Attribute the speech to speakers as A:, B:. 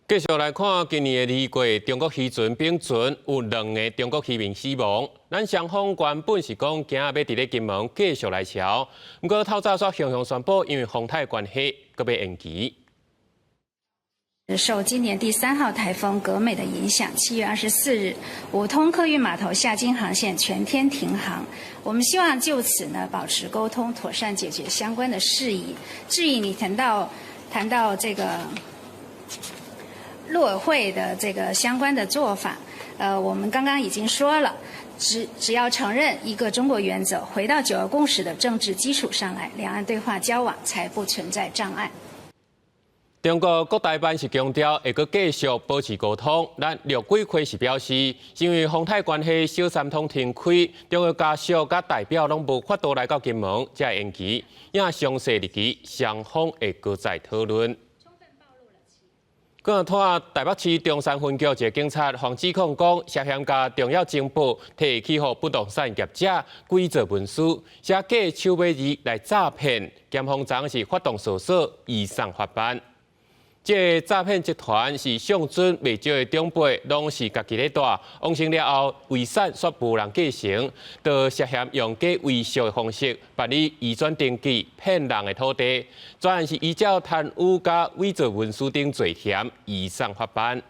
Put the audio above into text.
A: 繼續來看今年的二月，中國漁船冰船有兩个中國漁民死亡。咱雙方原本是講今仔欲佇咧金門繼續來協，毋過透早煞雄雄宣布，因為風颱關係，閣欲延期。
B: 受今年第三號颱風格美的影響，7月24日，五通客運碼頭廈金航線全天停航。我們希望就此呢保持溝通，妥善解決相關的事宜。至於你談到這個陸委會的這個相關的做法，我們剛剛已經說了，只要承認一個中國原則，回到九二共識的政治基礎上來，兩岸對話交往才不存在障礙。
A: 中國國台辦是強調會閣繼續保持溝通。咱陸委會是表示，因為風颱關係，小三通停開，中國家屬佮代表攏無法度來到金門，才會延期。也詳細日期，雙方會閣再討論。閣看台北市中山分局一个警察黃指控講，涉嫌共重要情報提去予不動產業者偽造文書，寫假手尾字來詐騙，檢方昨是發動搜索，移送法辦。這个詐騙集團是相準袂少的長輩，攏是家己咧帶，往生了後遺產煞無人繼承，就涉嫌用假遺囑的方式辦理移轉登記，騙人的土地，專案是依照貪污佮偽造文書等罪嫌移送法辦。